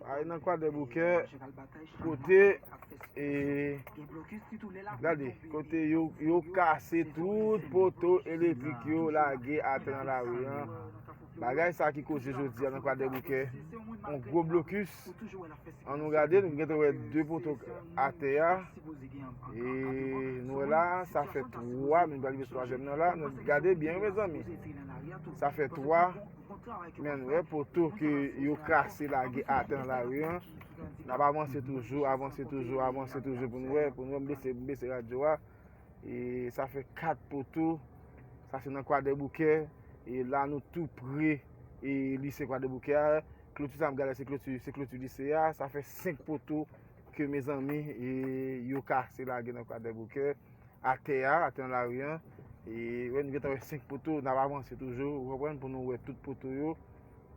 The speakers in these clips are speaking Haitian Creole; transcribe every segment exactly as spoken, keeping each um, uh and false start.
Sa e nan Kwadèboukè, kote, e, gade, kote yo, yo kase tout poto elektrik yo lage atè nan lari an. Bagay sa ki koze jodi a nan Kwadèboukè, yon gwo blokis. An nou gade, nou gentan wè de poto atè a. E nou wè la, sa fè twa, nou pral rive twazyèm nan la. Nou gade byen, mezanmi. Sa fè twa, men nou wè poto ke yo kase lage atè nan lari an. N ap avanse toujou, avanse toujou, avanse toujou pou nou wè, pou nou wè, m bese, m bese radyo a. E sa fè kat poto. Sa se nan Kwadèboukè. E la nou tou pre e lise Kwadèboukè a. Kloti sa m gade se kloti, se kloti lise a. Sa fè senk poto ke mezanmi e yo kase lage nan Kwadèboukè. Atè a, atè nan lari an. E wè nou gentan wè senk poto, n ap avanse toujou, ou konprann, pou nou wè tout poto yo.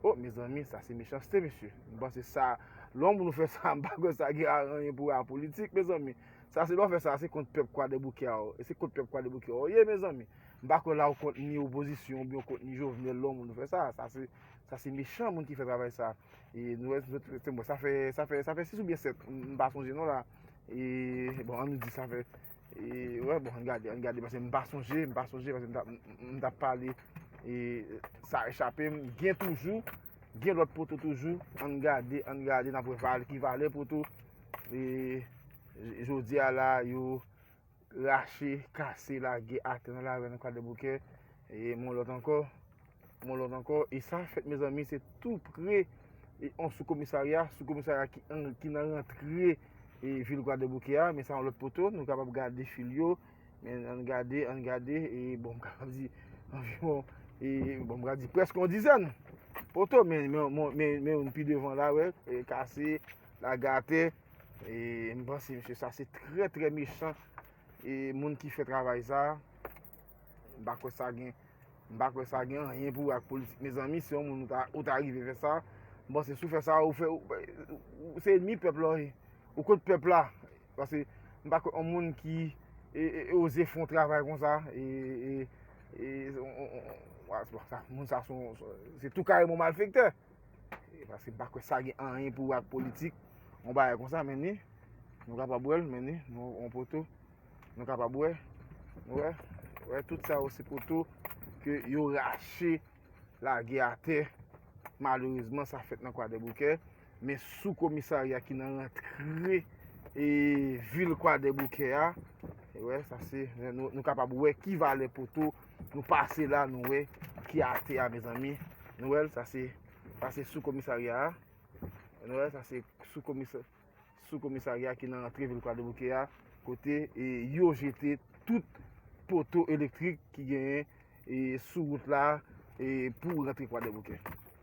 O, mezanmi, sa se mechanste, mesye. M panse sa, lè yon moun fè sa, m pa kwè sa gen anyen pou wè a politik, mezanmi. Sa se lè w fè sa, se kont pèp Kwadèboukè a, w- se kont pèp Kwadèboukè a w ye, mezanmi. M pa kwè la w kont ni opozisyon oubyen w kont ni Jovenel lè yon moun fè sa. Sa se, sa se mechan moun ki fè travay sa. E nou wè, se mwen, sa fè, sa fè, sa fè sis oubyen sèt, m m pa sonje non la. E bon, an nou di sa fè, e wè, bon, ann gade, ann gade, paske m pa sonje, m pa sonje, paske m t ap, m- m t ap pale, e sa echape m, gen toujou, gen lòt poto toujou, ann gade, ann gade, n ap wè valè, ki valè poto, e j- jodi a la, yo rache, kase, lage atè nan lari nan Kwadèboukè, e m yon lòt ankò, m yon lòt ankò, e sa fèt, mezanmi, se tou pre, e yon sou komisarya, sou komisarya ki, an- ki nan rantre, e vil Kwadèboukè a, men sa yon lòt poto, nou kapab gade fil yo, men ann gade, ann gade, e bon, m kapab di, anviwon, e bon, m kapab di prèske yon dizèn poto, men, men, men, men, men youn pi devan la, wè, e kase, lage atè, e m panse, mesye, sa se trè, trè mechan, e moun ki fè travay sa, m pa kwè sa gen, m pa kwè sa gen anyen pou wè ak politik, mezanmi, si yon moun ou ta, ou ta rive fè sa, m panse si w fè sa, ou fè, ou, ou- se enmi pèp la w ye, ou kont pèp la, paske m pa kwè yon moun ki e, e, e oze fè yon travay konsa, e, e, e, on- on- on- on- sa- moun sa se yon- se tou kareman malfektè. E paske m pa kwè sa gen anyen pou wè ak politik. Yon bagay konsa, men ni, nou kapab wè l, men ni, nou, yon poto, nou kapab wè, nou wè, wè, tout sa yo se poto ke yo rache, lage atè. Malerezman, sa fèt nan Kwadèboukè, men sou komisarya ki nan rantre e vil Kwadèboukè a, e wè, sa se, nou, nou kapab wè ki valè poto, nou pase la, nou wè ki atè a, mezanmi. Nou wè l, sa se, sa se sou komisarya a. Nou wè, sa se sou komisa- sou komisarya ki nan rantre vil Kwadèboukè a, kote e yo jete tout poto elektrik ki genyen e sou wout la e pou rantre Kwadèboukè.